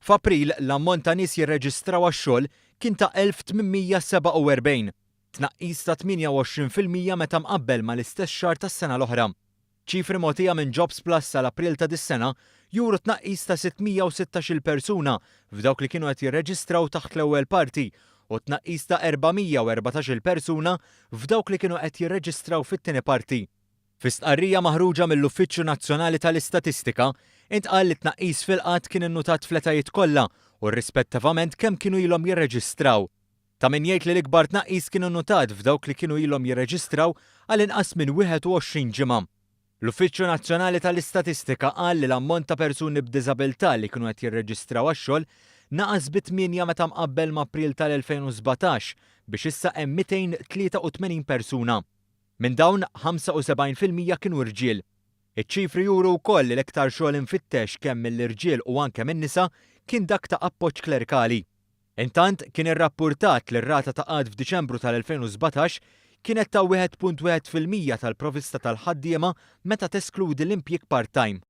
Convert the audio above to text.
F'April, l-ammont ta' nies jirreġistraw għax-xogħol kien ta' 1,847, tnaqqis ta' 28% meta mqabbel mal-istess xahar tas-sena l-oħra. Ċifri mogħtija minn Jobsplus għal April ta' dis-sena juru tnaqqis ta' 616-il persuna f'dawk li kienu qed jirreġistraw taħt l-ewwel parti u tnaqqis ta' 414-il persuna f'dawk li kienu qed jirreġistraw fit-tieni parti. Fi stqarrija maħruġa mill-Uffiċċju Nazzjonali tal-Istatistika, intqal li tnaqqis fil-qgħad kien innutat fl-etajiet kollha u rispettivament kemm kienu ilhom jirreġistraw. Ta' min jgħid li l-ikbar tnaqqis kien innutat f'dawk li kienu ilhom jirreġistraw għal inqas minn 21 ġimgħa. L-Uffiċċju Nazzjonali tal-Istatistika qal li l-ammont ta' persuni b'diżabilità li kienu qed jirreġistraw għax-xogħol naqas bi 8 meta mqabbel ma' April tal-2017 biex issa hemm 283 persuna. Minn dawn, 75% kienu rġiel. Iċ-ċifri juru wkoll li l-iktar xogħol imfittex kemm mill-irġiel u anke min-nisa kien dak ta' appoġġ klerikali. Intant, kien irrappurtat li r-rata ta' qgħad f'Diċembru tal-2017 kienet ta' 1.1% tal-provista tal-ħaddiema meta teskludi l-impjieg part-time.